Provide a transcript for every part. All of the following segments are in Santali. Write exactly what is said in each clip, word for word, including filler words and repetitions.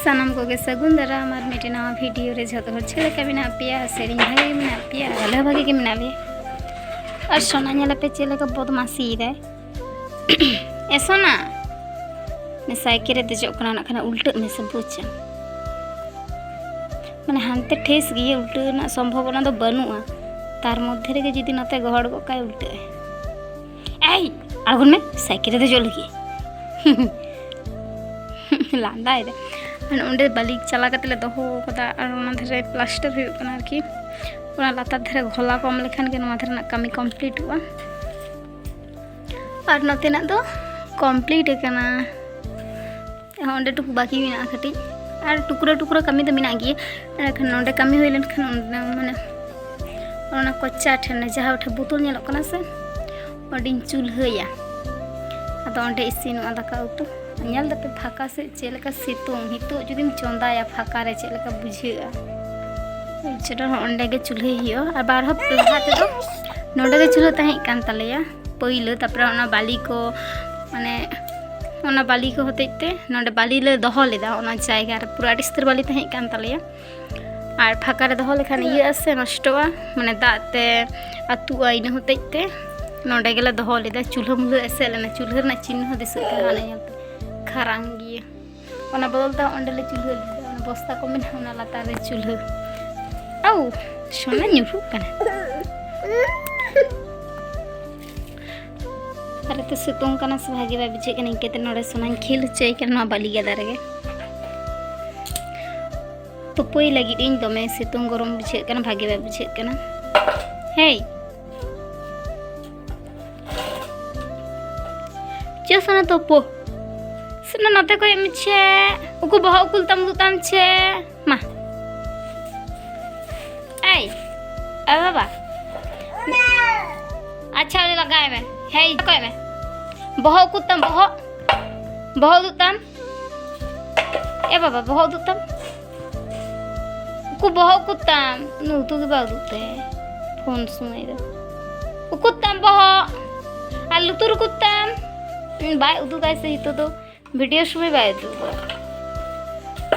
ᱥᱟᱱᱟᱢ ᱠᱚᱜᱮ ᱥᱟᱹᱜᱩᱱ ᱫᱟᱨᱟᱢ ᱟᱨ ᱢᱤᱫᱴᱮᱱ ᱱᱟᱣᱟ ᱵᱷᱤᱰᱤᱭᱳ ᱨᱮ᱾ ᱡᱷᱚᱛᱚ ᱦᱚᱲ ᱪᱮᱫ ᱞᱮᱠᱟ ᱢᱮᱱᱟᱜ ᱯᱮᱭᱟ? ᱟᱥᱟᱭᱟᱹᱧ ᱵᱷᱟᱜᱮ ᱜᱮ ᱢᱮᱱᱟᱜ ᱯᱮᱭᱟ, ᱟᱞᱮ ᱦᱚᱸ ᱵᱷᱟᱜᱮ ᱜᱮ ᱢᱮᱱᱟᱜ ᱞᱮᱭᱟ᱾ ᱟᱨ ᱥᱳᱱᱟ ᱧᱮᱞ ᱟᱯᱮ ᱪᱮᱫ ᱞᱮᱠᱟ ᱵᱚᱫᱢᱟᱥᱤᱭᱮᱫᱟᱭ᱾ ᱮ ᱥᱳᱱᱟ, ᱥᱟᱭᱠᱮᱞ ᱨᱮ ᱫᱮᱡᱚᱜ ᱠᱟᱱᱟ, ᱱᱟᱜ ᱠᱷᱟᱱ ᱩᱞᱴᱟᱹᱜ ᱢᱮᱥᱮ, ᱵᱩᱡᱽ ᱪᱮ? ᱢᱟᱱᱮ ᱦᱟᱱᱛᱮ ᱴᱷᱮᱥ ᱜᱮᱭᱟ, ᱩᱞᱴᱟᱹᱣ ᱨᱮᱱᱟᱜ ᱥᱚᱢᱵᱷᱚᱵᱚᱱᱟ ᱫᱚ ᱵᱟᱹᱱᱩᱜᱼᱟ᱾ ᱛᱟᱨ ᱢᱚᱫᱽᱫᱷᱮ ᱨᱮᱜᱮ ᱡᱩᱫᱤ ᱱᱚᱛᱮ ᱜᱚᱦᱚᱲ ᱜᱚᱫ ᱠᱟᱭ, ᱩᱞᱴᱟᱹᱜ ᱟᱭ᱾ ᱮᱭ, ᱟᱬᱜᱚᱱ ᱢᱮ, ᱥᱟᱭᱠᱮᱞ ᱨᱮ ᱫᱮᱡᱚᱜ ᱞᱟᱹᱜᱤᱫ᱾ ᱞᱟᱸᱫᱟᱭ ᱫᱟ᱾ ᱢᱟᱱᱮ ᱚᱸᱰᱮ ᱵᱟᱹᱞᱤ ᱪᱟᱞᱟᱣ ᱠᱟᱛᱮ ᱞᱮ ᱫᱚᱦᱚ ᱠᱟᱫᱟ, ᱟᱨ ᱚᱱᱟ ᱫᱷᱟᱨᱮ ᱯᱞᱟᱥᱴᱟᱨ ᱦᱩᱭᱩᱜ ᱠᱟᱱᱟ ᱟᱨᱠᱤ᱾ ᱚᱱᱟ ᱞᱟᱛᱟᱨ ᱫᱷᱟᱨᱮ ᱜᱷᱚᱞᱟ ᱠᱚ ᱮᱢ ᱞᱮᱠᱷᱟᱱ ᱜᱮ ᱱᱚᱣᱟ ᱫᱷᱟᱨᱮ ᱨᱮᱱᱟᱜ ᱠᱟᱹᱢᱤ ᱠᱚᱢᱯᱞᱤᱴᱚᱜᱼᱟ᱾ ᱟᱨ ᱱᱚᱛᱮᱱᱟᱜ ᱫᱚ ᱠᱚᱢᱯᱞᱤᱴ ᱟᱠᱟᱱᱟ᱾ ᱚᱸᱰᱮ ᱴᱩᱠᱩ ᱵᱟᱹᱠᱤ ᱢᱮᱱᱟᱜᱼᱟ ᱠᱟᱹᱴᱤᱡ, ᱟᱨ ᱴᱩᱠᱨᱟᱹ ᱴᱩᱠᱨᱟᱹ ᱠᱟᱹᱢᱤ ᱫᱚ ᱢᱮᱱᱟᱜ ᱜᱮᱭᱟ᱾ ᱮᱸᱰᱮᱠᱷᱟᱱ ᱱᱚᱸᱰᱮ ᱠᱟᱹᱢᱤ ᱦᱩᱭ ᱞᱮᱱᱠᱷᱟᱱ ᱚᱸᱰᱮ ᱢᱟᱱᱮ ᱚᱱᱟ ᱠᱚᱪᱟ ᱴᱷᱮᱱ, ᱡᱟᱦᱟᱸ ᱴᱷᱮᱱ ᱵᱳᱛᱚᱞ ᱧᱮᱞᱚᱜ ᱠᱟᱱᱟ ᱥᱮ, ᱚᱸᱰᱮᱧ ᱪᱩᱞᱦᱟᱹᱭᱟ᱾ ᱟᱫᱚ ᱚᱸᱰᱮ ᱤᱥᱤᱱᱚᱜᱼᱟ ᱫᱟᱠᱟ ᱩᱛᱩ᱾ ᱧᱮᱞ ᱫᱟᱯᱮ ᱯᱷᱟᱸᱠᱟ ᱥᱮᱫ ᱪᱮᱫ ᱞᱮᱠᱟ ᱥᱤᱛᱩᱝ᱾ ᱱᱤᱛᱚᱜ ᱡᱩᱫᱤᱢ ᱪᱚᱸᱫᱟᱭᱟ ᱯᱷᱟᱸᱠᱟ ᱨᱮ, ᱪᱮᱫ ᱞᱮᱠᱟ ᱵᱩᱡᱷᱟᱹᱜᱼᱟ? ᱪᱚᱞᱚ, ᱚᱸᱰᱮ ᱜᱮ ᱪᱩᱞᱦᱟᱹᱭ ᱦᱩᱭᱩᱜᱼᱟ᱾ ᱟᱨ ᱵᱟᱨ ᱦᱚᱯ-, ᱞᱟᱦᱟ ᱛᱮᱫᱚ ᱱᱚᱸᱰᱮ ᱜᱮ ᱪᱩᱞᱦᱟᱹ ᱛᱟᱦᱮᱸ ᱠᱟᱱ ᱛᱟᱞᱮᱭᱟ ᱯᱟᱹᱭᱞᱟᱹ᱾ ᱛᱟᱨᱯᱚᱨᱮ ᱚᱱᱟ ᱵᱟᱞᱤ ᱠᱚ, ᱢᱟᱱᱮ ᱚᱱᱟ ᱵᱟᱞᱤ ᱠᱚ ᱦᱚᱛᱮᱡ ᱛᱮ ᱱᱚᱸᱰᱮ ᱵᱟᱞᱤ ᱞᱮ ᱫᱚᱦᱚ ᱞᱮᱫᱟ᱾ ᱚᱱᱟ ᱡᱟᱭᱜᱟ ᱨᱮ ᱯᱩᱨᱟᱹ ᱟᱹᱰᱤ ᱩᱥᱛᱟᱹᱨ ᱵᱟᱞᱤ ᱛᱟᱦᱮᱸ ᱠᱟᱱ ᱛᱟᱞᱮᱭᱟ᱾ ᱟᱨ ᱯᱷᱟᱸᱠᱟ ᱨᱮ ᱫᱚᱦᱚ ᱞᱮᱠᱷᱟᱱ ᱤᱭᱟᱹᱜᱼᱟ ᱥᱮ, ᱱᱚᱥᱴᱚᱜᱼᱟ, ᱢᱟᱱᱮ ᱫᱟᱜ ᱛᱮ ᱟᱹᱛᱩᱜᱼᱟ᱾ ᱤᱱᱟᱹ ᱦᱚᱛᱮᱡ ᱛᱮ ᱱᱚᱸᱰᱮ ᱜᱮᱞᱮ ᱫᱚᱦᱚ ᱞᱮᱫᱟ᱾ ᱪᱩᱞᱦᱟᱹ ᱢᱩᱞᱦᱟᱹ ᱮᱥᱮᱫ ᱞᱮᱱᱟ, ᱪᱩᱞᱦᱟᱹ ᱨᱮᱱᱟᱜ ᱪᱤᱱᱦᱟᱹ ᱫᱤᱥᱟᱹᱜ ᱠᱟᱱᱟ, ᱚᱱᱮ ᱧᱮᱞ ᱯᱮ, ᱠᱷᱟᱨᱟᱝ ᱜᱮᱭᱟ᱾ ᱚᱱᱟ ᱵᱚᱫᱚᱞ ᱛᱮ ᱚᱸᱰᱮ ᱞᱮ ᱪᱩᱞᱦᱟᱹ ᱞᱮᱫᱟ, ᱚᱱᱟ ᱵᱚᱥᱛᱟ ᱠᱚ ᱢᱮᱱᱟᱜᱼᱟ, ᱚᱱᱟ ᱞᱟᱛᱟᱨ ᱨᱮ ᱪᱩᱞᱦᱟᱹ᱾ ᱟᱣ, ᱥᱳᱱᱟ ᱧᱩᱨᱦᱩᱜ ᱠᱟᱱᱟ᱾ ᱟᱨ ᱮᱛᱚ ᱥᱤᱛᱩᱝ ᱠᱟᱱᱟ ᱥᱮ, ᱵᱷᱟᱜᱮ ᱵᱟᱭ ᱵᱩᱡᱷᱟᱹᱜ ᱠᱟᱱᱟ᱾ ᱤᱱᱠᱟᱹᱛᱮ ᱱᱚᱰᱮ ᱥᱳᱱᱟᱧ ᱠᱷᱮᱞ ᱦᱚᱪᱚᱭᱮ ᱠᱟᱱᱟ ᱱᱚᱣᱟ ᱵᱟᱹᱞᱤ ᱜᱟᱫᱟ ᱨᱮᱜᱮ᱾ ᱛᱩᱯᱩᱭ ᱞᱟᱹᱜᱤᱫ ᱤᱧ, ᱫᱚᱢᱮ ᱥᱤᱛᱩᱝ ᱜᱚᱨᱚᱢ ᱵᱩᱡᱷᱟᱹᱜ ᱠᱟᱱᱟ, ᱵᱷᱟᱜᱮ ᱵᱟᱭ ᱵᱩᱡᱷᱟᱹᱜ ᱠᱟᱱᱟ᱾ ᱦᱮᱭ, ᱪᱮᱫ ᱥᱟᱱᱟ ᱛᱳᱯᱳ? ᱥᱮᱱᱟ ᱱᱚᱛᱮ ᱠᱚᱭᱚᱜ ᱢᱮ ᱪᱷᱮ᱾ ᱩᱠᱩ ᱵᱚᱦᱚᱜ ᱩᱠᱩᱞ ᱛᱟᱢ ᱩᱫᱩᱜ ᱛᱟᱢ ᱪᱷᱮ᱾ ᱢᱟ᱾ ᱮᱭ, ᱮ ᱵᱟᱵᱟ᱾ ᱟᱪᱪᱷᱟ, ᱩᱱᱤ ᱞᱟᱜᱟᱭ ᱢᱮ᱾ ᱦᱮᱭ, ᱠᱚᱭᱚᱜ ᱢᱮ᱾ ᱵᱚᱦᱚᱜ ᱩᱠᱩ ᱛᱟᱢ, ᱵᱚᱦᱚᱜ᱾ ᱵᱚᱦᱚᱜ ᱩᱫᱩᱜ ᱛᱟᱢ᱾ ᱮ ᱵᱟᱵᱟ, ᱵᱚᱦᱚᱜ ᱩᱫᱩᱜ ᱛᱟᱢ᱾ ᱩᱠᱩ ᱵᱚᱦᱚᱜ ᱩᱠᱩ ᱛᱟᱢ᱾ ᱩᱱᱤ ᱩᱫᱩᱜ ᱜᱮ ᱵᱟᱭ ᱩᱫᱩᱜ ᱛᱟᱭᱟ ᱯᱷᱳᱱ ᱥᱚᱢᱚᱭ ᱫᱚ᱾ ᱩᱠᱩ ᱛᱟᱢ ᱵᱚᱦᱚᱜ᱾ ᱟᱨ ᱞᱩᱛᱩᱨ ᱩᱠᱩ ᱛᱟᱢ᱾ ᱩᱸ, ᱵᱟᱭ ᱩᱫᱩᱜᱟᱭ ᱥᱮ ᱱᱤᱛᱚᱜ ᱫᱚ᱾ ᱵᱷᱤᱰᱤᱭᱳ ᱥᱚᱢᱚᱭ ᱵᱟᱭ ᱩᱫᱩᱜᱟ᱾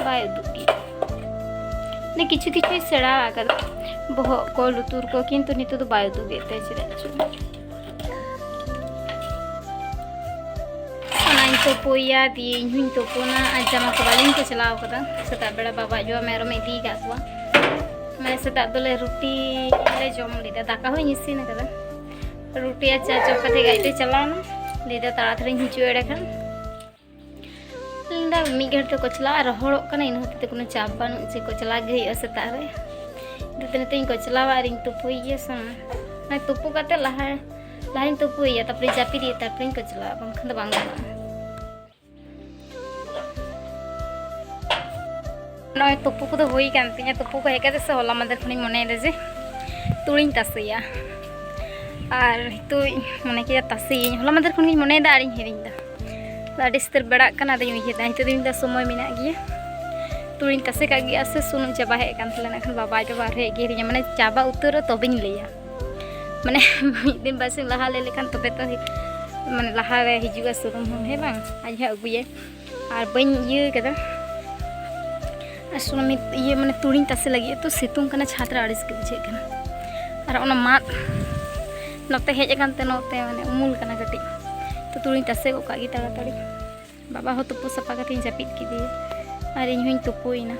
ᱵᱟᱭ ᱩᱫᱩᱜ ᱜᱮᱭᱟ᱾ ᱢᱟᱱᱮ ᱠᱤᱪᱷᱩ ᱠᱤᱪᱷᱩᱭ ᱥᱮᱬᱟ ᱟᱠᱟᱫᱟ, ᱵᱚᱦᱚᱜ ᱠᱚ, ᱞᱩᱛᱩᱨ ᱠᱚ, ᱠᱤᱱᱛᱩ ᱱᱤᱛᱚᱜ ᱫᱚ ᱵᱟᱭ ᱩᱫᱩᱜᱮᱫ ᱛᱟᱭᱟ ᱪᱮᱫᱟᱜ ᱪᱚ᱾ ᱚᱱᱟᱧ ᱛᱩᱯᱩᱭᱟ, ᱫᱤᱭᱮ ᱤᱧ ᱦᱚᱸᱧ ᱛᱩᱯᱩᱱᱟ᱾ ᱟᱨ ᱡᱟᱢᱟ ᱠᱚ ᱵᱟᱹᱞᱤᱧ ᱠᱚᱪᱞᱟᱣ ᱠᱟᱫᱟ᱾ ᱥᱮᱛᱟᱜ ᱵᱮᱲᱟ ᱵᱟᱵᱟ ᱟᱡ ᱵᱟᱵᱟ ᱢᱮᱨᱚᱢᱮ ᱤᱫᱤ ᱟᱠᱟᱫ ᱠᱚᱣᱟ᱾ ᱢᱟᱱᱮ ᱥᱮᱛᱟᱜ ᱫᱚᱞᱮ ᱨᱩᱴᱤ ᱞᱮ ᱡᱚᱢ ᱞᱮᱫᱟ, ᱫᱟᱠᱟ ᱦᱚᱸᱧ ᱤᱥᱤᱱ ᱟᱠᱟᱫᱟ᱾ ᱨᱩᱴᱤ ᱟᱨ ᱪᱟ ᱡᱚᱢ ᱠᱟᱛᱮ ᱜᱮ ᱟᱡ ᱫᱚᱭ ᱪᱟᱞᱟᱣᱱᱟ᱾ ᱞᱟᱹᱭᱫᱟ ᱛᱟᱲᱟᱛᱟᱲᱤᱧ ᱦᱤᱡᱩᱜᱼᱟ ᱮᱸᱰᱮᱠᱷᱟᱱ᱾ ᱤᱧ ᱫᱚ ᱢᱤᱫ ᱜᱷᱟᱹᱲᱤᱡ ᱛᱮ ᱠᱚᱪᱞᱟᱜᱼᱟ, ᱨᱚᱦᱚᱲᱚᱜ ᱠᱟᱱᱟ, ᱤᱱᱟᱹ ᱦᱚᱛᱮᱡ ᱛᱮ ᱠᱳᱱᱳ ᱪᱟᱯ ᱵᱟᱹᱱᱩᱜ ᱡᱮ ᱠᱚᱪᱞᱟᱜ ᱜᱮ ᱦᱩᱭᱩᱜᱼᱟ ᱥᱮᱛᱟᱜ ᱨᱮ᱾ ᱤᱱᱟᱹ ᱛᱮ ᱱᱤᱛᱚᱜ ᱤᱧ ᱠᱚᱪᱞᱟᱣᱟ ᱟᱨ ᱤᱧ ᱛᱩᱯᱩᱭ ᱜᱮᱭᱟ ᱥᱮ᱾ ᱢᱟᱱᱮ ᱛᱩᱯᱩ ᱠᱟᱛᱮ ᱞᱟᱦᱟ, ᱞᱟᱦᱟᱧ ᱛᱩᱯᱩᱭᱮᱭᱟ, ᱛᱟᱨᱯᱚᱨᱮ ᱡᱟᱹᱯᱤᱫᱮᱭᱟ, ᱛᱟᱨᱯᱚᱨᱮᱧ ᱠᱚᱪᱞᱟᱜᱼᱟ, ᱵᱟᱝᱠᱷᱟᱱ ᱫᱚ ᱵᱟᱝ ᱜᱟᱱᱚᱜᱼᱟ᱾ ᱱᱚᱜᱼᱚᱭ ᱛᱩᱯᱩ ᱠᱚᱫᱚ ᱦᱩᱭ ᱠᱟᱱ ᱛᱤᱧᱟ᱾ ᱛᱩᱯᱩ ᱠᱚ ᱦᱮᱡ ᱠᱟᱛᱮ ᱥᱮ ᱦᱚᱞᱟ ᱢᱟᱫᱷᱮᱨ ᱠᱷᱚᱱᱤᱧ ᱢᱚᱱᱮᱭᱮᱫᱟ ᱡᱮ ᱛᱩᱲᱤᱧ ᱛᱟᱥᱮᱭᱟ᱾ ᱟᱨ ᱱᱤᱛᱚᱜ ᱤᱧ ᱢᱚᱱᱮ ᱠᱮᱫᱟ ᱛᱟᱥᱮᱭᱟᱹᱧ᱾ ᱦᱚᱞᱟ ᱢᱟᱫᱷᱮᱨ ᱠᱷᱚᱱᱜᱤᱧ ᱢᱚᱱᱮᱭᱮᱫᱟ ᱟᱨᱤᱧ ᱦᱤᱲᱤᱧ ᱮᱫᱟ᱾ ᱟᱫᱚ ᱟᱹᱰᱤ ᱩᱥᱛᱟᱹᱨ ᱵᱮᱲᱟᱜ ᱠᱟᱱᱟ, ᱟᱫᱚᱧ ᱩᱭᱦᱟᱹᱨ ᱮᱫᱟ ᱱᱤᱛᱚᱜ ᱫᱚ ᱤᱧ ᱫᱚ ᱥᱚᱢᱚᱭ ᱢᱮᱱᱟᱜ ᱜᱮᱭᱟ, ᱛᱩᱲᱤᱧ ᱛᱟᱥᱮ ᱠᱟᱜ ᱜᱮᱭᱟ᱾ ᱥᱮ ᱥᱩᱱᱩᱢ ᱪᱟᱵᱟ ᱦᱮᱡ ᱟᱠᱟᱱ ᱛᱟᱞᱮ, ᱱᱟᱜ ᱠᱷᱟᱱ ᱵᱟᱵᱟ ᱟᱡ ᱵᱟᱵᱟ ᱟᱨᱦᱚᱸ ᱦᱮᱡ ᱜᱮ ᱦᱤᱲᱤᱧᱟ, ᱢᱟᱱᱮ ᱪᱟᱵᱟ ᱩᱛᱟᱹᱨᱚᱜ ᱛᱚᱵᱮᱧ ᱞᱟᱹᱭᱟ᱾ ᱢᱟᱱᱮ ᱢᱤᱫ ᱫᱤᱱ ᱵᱟᱨᱥᱤᱧ ᱞᱟᱦᱟ ᱞᱟᱹᱭ ᱞᱮᱠᱷᱟᱱ ᱛᱚᱵᱮ ᱛᱚ ᱦᱤ-, ᱢᱟᱱᱮ ᱞᱟᱦᱟ ᱨᱮ ᱦᱤᱡᱩᱜᱼᱟ ᱥᱩᱱᱩᱢ ᱦᱚᱸ, ᱦᱮᱸ ᱵᱟᱝ? ᱟᱡ ᱦᱚᱸ ᱟᱹᱜᱩᱭᱟᱭ᱾ ᱟᱨ ᱵᱟᱹᱧ ᱤᱭᱟᱹ ᱠᱟᱫᱟ᱾ ᱟᱨ ᱥᱩᱱᱩᱢ ᱤᱭᱟᱹ, ᱢᱟᱱᱮ ᱛᱩᱲᱤᱧ ᱛᱟᱥᱮ ᱞᱟᱹᱜᱤᱫ ᱛᱚ ᱥᱤᱛᱩᱝ ᱠᱟᱱᱟ, ᱪᱷᱟᱫᱽ ᱨᱮ ᱟᱹᱲᱤᱥ ᱜᱮ ᱵᱩᱡᱷᱟᱹᱜ ᱠᱟᱱᱟ᱾ ᱟᱨ ᱚᱱᱟ ᱢᱟᱫ ᱱᱚᱛᱮ ᱦᱮᱡ ᱟᱠᱟᱱ ᱛᱮ ᱱᱚᱛᱮ ᱢᱟᱱᱮ ᱩᱢᱩᱞ ᱠᱟᱱᱟ ᱠᱟᱹᱴᱤᱡ᱾ ᱛᱚ ᱛᱩᱲᱤᱧ ᱛᱟᱥᱮ ᱜᱚᱫ ᱠᱟᱜ ᱜᱮ ᱛᱟᱲᱟᱛᱟᱲᱤ᱾ ᱵᱟᱵᱟ ᱦᱚᱸ ᱛᱩᱯᱩ ᱥᱟᱯᱷᱟ ᱠᱟᱛᱮᱧ ᱡᱟᱹᱯᱤᱫ ᱠᱮᱫᱮᱭᱟ᱾ ᱟᱨ ᱤᱧ ᱦᱚᱸᱧ ᱛᱩᱯᱩᱭᱮᱱᱟ᱾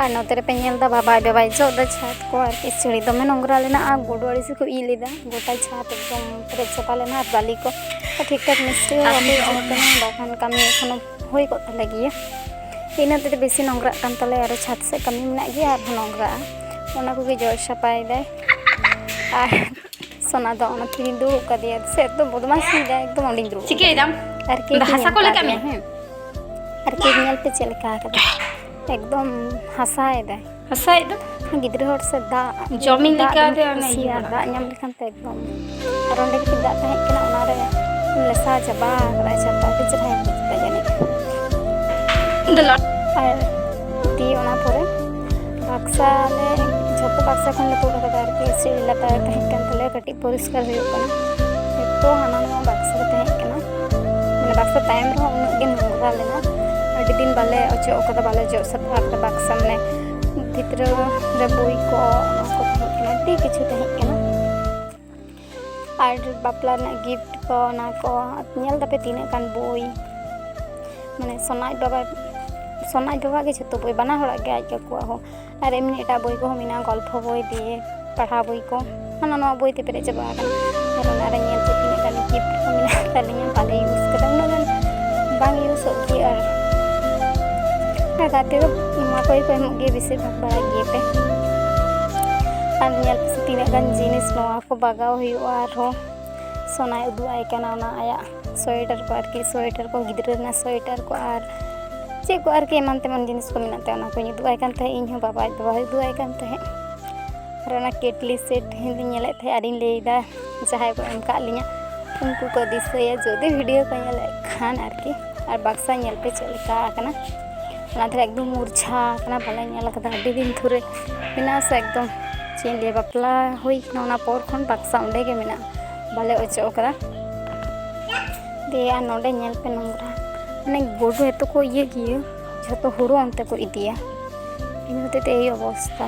ᱟᱨ ᱱᱚᱛᱮ ᱨᱮᱯᱮ ᱧᱮᱞ ᱮᱫᱟ, ᱵᱟᱵᱟᱭ ᱵᱟᱵᱟᱭ ᱡᱚᱜ ᱮᱫᱟ ᱪᱷᱟᱫᱽ ᱠᱚ, ᱟᱨᱠᱤ ᱥᱤᱲᱤ ᱫᱚᱢᱮ ᱱᱚᱝᱨᱟ ᱞᱮᱱᱟ ᱟᱨ ᱜᱩᱰᱩ ᱟᱹᱲᱤ ᱥᱮ ᱠᱚ ᱤᱡ ᱞᱮᱫᱟ, ᱜᱚᱴᱟ ᱪᱷᱟᱫᱽ ᱮᱠᱫᱚᱢ ᱯᱮᱨᱮᱡ ᱪᱟᱵᱟ ᱞᱮᱱᱟ ᱟᱨ ᱵᱟᱹᱞᱤ ᱠᱚ ᱴᱷᱤᱠ ᱴᱷᱟᱠ ᱢᱤᱥᱛᱨᱤ ᱦᱚᱸ ᱵᱟᱠᱚ ᱦᱤᱡᱩᱜ ᱠᱟᱱᱟ, ᱵᱟᱠᱷᱟᱱ ᱠᱟᱹᱢᱤ ᱮᱠᱷᱚᱱᱳ ᱦᱩᱭ ᱠᱚᱜ ᱛᱟᱞᱮ ᱜᱮᱭᱟ᱾ ᱤᱱᱟᱹ ᱛᱮᱫᱚ ᱵᱮᱥᱤ ᱱᱚᱝᱨᱟᱜ ᱠᱟᱱ ᱛᱟᱞᱮᱭᱟ, ᱟᱨᱚ ᱪᱷᱟᱫᱽ ᱥᱮᱫ ᱠᱟᱹᱢᱤ ᱢᱮᱱᱟᱜ ᱜᱮᱭᱟ, ᱟᱨᱦᱚᱸ ᱱᱚᱝᱨᱟᱜᱼᱟ, ᱚᱱᱟ ᱠᱚᱜᱮ ᱡᱚᱜ ᱥᱟᱯᱷᱟᱭᱮᱫᱟᱭ᱾ ᱟᱨ ᱥᱚᱱᱟ ᱫᱚ ᱚᱱᱟ ᱛᱤᱨᱤᱧ ᱫᱩᱲᱩᱵ ᱠᱟᱫᱮᱭᱟ, ᱥᱮ ᱮᱠᱫᱚᱢ ᱵᱚᱫᱢᱟᱥ ᱮᱫᱟᱭ, ᱮᱠᱫᱚᱢ ᱚᱸᱰᱮᱧ ᱫᱩᱲᱩᱵ ᱪᱤᱠᱟᱹᱭ ᱫᱟᱢ? ᱟᱨ ᱠᱮᱠ ᱫᱚ ᱦᱟᱥᱟ ᱠᱚ ᱞᱮᱠᱟ ᱢᱮ᱾ ᱦᱮᱸ, ᱟᱨ ᱠᱮᱠ ᱧᱮᱞ ᱯᱮ ᱪᱮᱫ ᱞᱮᱠᱟ ᱠᱟᱫᱟ, ᱮᱠᱫᱚᱢ ᱦᱟᱥᱟᱭᱮᱫᱟᱭ᱾ ᱦᱟᱥᱟᱭᱮᱫ ᱫᱚ? ᱜᱤᱫᱽᱨᱟᱹ ᱦᱚᱲ ᱥᱮ ᱫᱟᱜ, ᱡᱚᱢᱤᱧ ᱫᱟᱜ ᱞᱮᱠᱟ ᱫᱚᱢᱮ ᱛᱮ ᱚᱱᱮ ᱤᱭᱟᱹ ᱠᱩᱥᱤᱭᱟᱜᱼᱟ, ᱵᱟᱲᱟ᱾ ᱫᱟᱜ ᱧᱟᱢ ᱞᱮᱠᱷᱟᱱ ᱛᱚ ᱮᱠᱫᱚᱢ᱾ ᱟᱨ ᱚᱸᱰᱮ ᱠᱟᱹᱴᱤᱡ ᱫᱟᱜ ᱛᱟᱦᱮᱸ ᱠᱟᱱᱟ, ᱚᱱᱟᱨᱮ ᱢᱮᱥᱟ ᱪᱟᱵᱟ ᱠᱟᱫᱟᱭ ᱪᱷᱟᱛᱟ, ᱟᱹᱰᱤ ᱪᱮᱦᱨᱟᱭ ᱵᱩᱡᱽ ᱮᱫᱟ ᱡᱟᱹᱱᱤᱡ᱾ ᱫᱮᱞᱟ᱾ ᱟᱨ ᱫᱤᱭᱮ ᱚᱱᱟ ᱯᱚᱨᱮ ᱵᱟᱠᱥᱟ ᱞᱮ, ᱡᱷᱚᱛᱚ ᱵᱟᱠᱥᱟ ᱠᱷᱚᱱ ᱞᱮ ᱛᱩᱫ ᱠᱟᱫᱟ ᱟᱨᱠᱤ, ᱥᱤᱲᱤ ᱞᱟᱛᱟᱨ ᱨᱮ ᱛᱟᱦᱮᱸ ᱠᱟᱱ ᱛᱟᱞᱮᱭᱟ, ᱠᱟᱹᱴᱤᱡ ᱯᱚᱨᱤᱥᱠᱟᱨ ᱦᱩᱭᱩᱜ ᱠᱟᱱᱟ᱾ ᱡᱚᱛᱚ ᱦᱟᱱᱟ ᱱᱚᱣᱟ ᱵᱟᱠᱥᱟ ᱨᱮ ᱛᱟᱦᱮᱸ ᱠᱟᱱᱟ, ᱢᱟᱱᱮ ᱵᱟᱠᱥᱟ ᱛᱟᱭᱚᱢ ᱨᱮᱦᱚᱸ ᱩᱱᱟᱹᱜ ᱜᱮ ᱱᱚᱝᱨᱟ ᱞᱮᱱᱟ, ᱟᱹᱰᱤ ᱫᱤᱱ ᱵᱟᱞᱮ ᱚᱪᱚᱜ ᱠᱟᱫᱟ, ᱵᱟᱞᱮ ᱡᱚᱜ ᱥᱟᱯᱷᱟ ᱠᱟᱫᱟ ᱵᱟᱠᱥᱟ, ᱢᱟᱱᱮ ᱵᱷᱤᱛᱨᱤ ᱨᱮ ᱵᱳᱭ ᱠᱚ, ᱚᱱᱟ ᱠᱚ ᱛᱟᱦᱮᱸ ᱠᱟᱱᱟ, ᱟᱹᱰᱤ ᱠᱤᱪᱷᱩ ᱛᱟᱦᱮᱸ ᱠᱟᱱᱟ᱾ ᱟᱨ ᱵᱟᱯᱞᱟ ᱨᱮᱱᱟᱜ ᱜᱤᱯᱷᱴ ᱠᱚ, ᱚᱱᱟ ᱠᱚ ᱧᱮᱞ ᱫᱟᱯᱮ ᱛᱤᱱᱟᱹᱜ ᱜᱟᱱ ᱵᱳᱭ, ᱢᱟᱱᱮ ᱥᱚᱱᱟ ᱟᱡ ᱵᱟᱵᱟ, ᱥᱚᱱᱟ ᱟᱡ ᱵᱟᱵᱟ ᱜᱮ ᱡᱷᱚᱛᱚ ᱵᱳᱭ, ᱵᱟᱱᱟ ᱦᱚᱲᱟᱜ ᱜᱮ ᱟᱡ ᱠᱟᱠᱩᱣᱟᱜ ᱦᱚᱸ, ᱟᱨ ᱮᱢᱱᱤ ᱮᱴᱟᱜ ᱵᱳᱭ ᱠᱚᱦᱚᱸ ᱢᱮᱱᱟᱜᱼᱟ, ᱜᱚᱞᱯᱷᱚ ᱵᱳᱭ ᱫᱤᱭᱮ ᱯᱟᱲᱦᱟᱣ ᱵᱳᱭ ᱠᱚ, ᱦᱟᱱᱟ ᱱᱚᱣᱟ ᱵᱳᱭ ᱛᱮ ᱯᱮᱨᱮᱡ ᱪᱟᱵᱟ ᱟᱠᱟᱱᱟ᱾ ᱟᱨ ᱚᱱᱟ ᱨᱮ ᱧᱮᱞ ᱯᱮ ᱛᱤᱱᱟᱹᱜ ᱜᱟᱱ ᱜᱤᱯᱷᱴ ᱠᱚ ᱢᱮᱱᱟᱜ ᱛᱟᱹᱞᱤᱧᱟ, ᱵᱟᱞᱮ ᱤᱭᱩᱡᱽ ᱠᱟᱫᱟ, ᱩᱱᱟᱹᱜ ᱜᱟᱱ ᱵᱟᱝ ᱤᱭᱩᱡᱚᱜ ᱜᱮᱭᱟ᱾ ᱟᱨ ᱟᱨ ᱜᱟᱛᱮ ᱫᱚ ᱮᱢᱟ ᱠᱚ ᱜᱮᱠᱚ ᱮᱢᱚᱜ ᱜᱮᱭᱟ, ᱵᱮᱥᱤᱨ ᱵᱷᱟᱜᱽ ᱵᱟᱲᱟᱭ ᱜᱮᱭᱟ ᱯᱮ᱾ ᱟᱨ ᱧᱮᱞ ᱯᱮᱥᱮ ᱛᱤᱱᱟᱹᱜ ᱜᱟᱱ ᱡᱤᱱᱤᱥ ᱱᱚᱣᱟ ᱠᱚ ᱵᱟᱜᱟᱣ ᱦᱩᱭᱩᱜᱼᱟ᱾ ᱟᱨᱦᱚᱸ ᱥᱚᱱᱟᱭ ᱩᱫᱩᱜ ᱟᱭ ᱠᱟᱱᱟ ᱚᱱᱟ ᱟᱭᱟᱜ ᱥᱳᱭᱮᱴᱟᱨ ᱠᱚ, ᱟᱨᱠᱤ ᱥᱳᱭᱮᱴᱟᱨ ᱠᱚ, ᱜᱤᱫᱽᱨᱟᱹ ᱨᱮᱱᱟᱜ ᱥᱳᱭᱮᱴᱟᱨ ᱠᱚ ᱟᱨ ᱪᱮᱫ ᱠᱚ ᱟᱨᱠᱤ ᱮᱢᱟᱱ ᱛᱮᱢᱟᱱ ᱡᱤᱱᱤᱥ ᱠᱚ ᱢᱮᱱᱟᱜ ᱛᱟᱭᱟ, ᱚᱱᱟ ᱠᱚᱧ ᱩᱫᱩᱜ ᱟᱭ ᱠᱟᱱ ᱛᱟᱦᱮᱸᱫ, ᱤᱧ ᱦᱚᱸ ᱵᱟᱵᱟᱭ, ᱵᱟᱵᱟᱭ ᱩᱫᱩᱜ ᱟᱭ ᱠᱟᱱ ᱛᱟᱦᱮᱸᱫ᱾ ᱟᱨ ᱚᱱᱟ ᱠᱮᱴᱞᱤ ᱥᱮᱴ ᱤᱧ ᱫᱚᱧ ᱧᱮᱞᱮᱫ ᱛᱟᱦᱮᱸᱫ ᱟᱨᱤᱧ ᱞᱟᱹᱭᱫᱟ, ᱡᱟᱦᱟᱸᱭ ᱠᱚ ᱮᱢ ᱠᱟᱜ ᱞᱤᱧᱟ ᱩᱱᱠᱩ ᱠᱚ ᱫᱤᱥᱟᱹᱭᱟ ᱡᱩᱫᱤ ᱵᱷᱤᱰᱤᱭᱳ ᱠᱚ ᱧᱮᱞᱮᱫ ᱠᱷᱟᱱ ᱟᱨᱠᱤ᱾ ᱟᱨ ᱵᱟᱠᱥᱟ ᱧᱮᱞ ᱯᱮ ᱪᱮᱫ ᱞᱮᱠᱟ ᱟᱠᱟᱱᱟ, ᱚᱱᱟ ᱫᱷᱟᱨᱮ ᱮᱠᱫᱚᱢ ᱢᱩᱨᱪᱷᱟ ᱟᱠᱟᱱᱟ, ᱵᱟᱞᱮ ᱧᱮᱞ ᱟᱠᱟᱫᱟ ᱟᱹᱰᱤ ᱫᱤᱱ ᱫᱷᱚᱨᱮ ᱢᱮᱱᱟᱜᱼᱟ ᱥᱮ, ᱮᱠᱫᱚᱢ ᱪᱮᱫ ᱤᱧ ᱞᱟᱹᱭᱟ, ᱵᱟᱯᱞᱟ ᱦᱩᱭ ᱠᱟᱱᱟ ᱚᱱᱟ ᱯᱚᱨ ᱠᱷᱚᱱ ᱵᱟᱠᱥᱟ ᱚᱸᱰᱮ ᱜᱮ ᱢᱮᱱᱟᱜᱼᱟ, ᱵᱟᱞᱮ ᱚᱪᱚᱜ ᱟᱠᱟᱫᱟ᱾ ᱫᱤᱭᱮ ᱟᱨ ᱱᱚᱰᱮ ᱧᱮᱞ ᱯᱮ ᱱᱚᱝᱨᱟ, ᱢᱟᱱᱮ ᱜᱩᱰᱩ ᱮᱛᱚ ᱠᱚ ᱤᱭᱟᱹ ᱜᱮᱭᱟ, ᱡᱷᱚᱛᱚ ᱦᱩᱲᱩ ᱚᱱᱛᱮ ᱠᱚ ᱤᱫᱤᱭᱟ, ᱤᱱᱟᱹ ᱦᱚᱛᱮᱡ ᱛᱮ ᱮᱭ ᱚᱵᱚᱥᱛᱟ᱾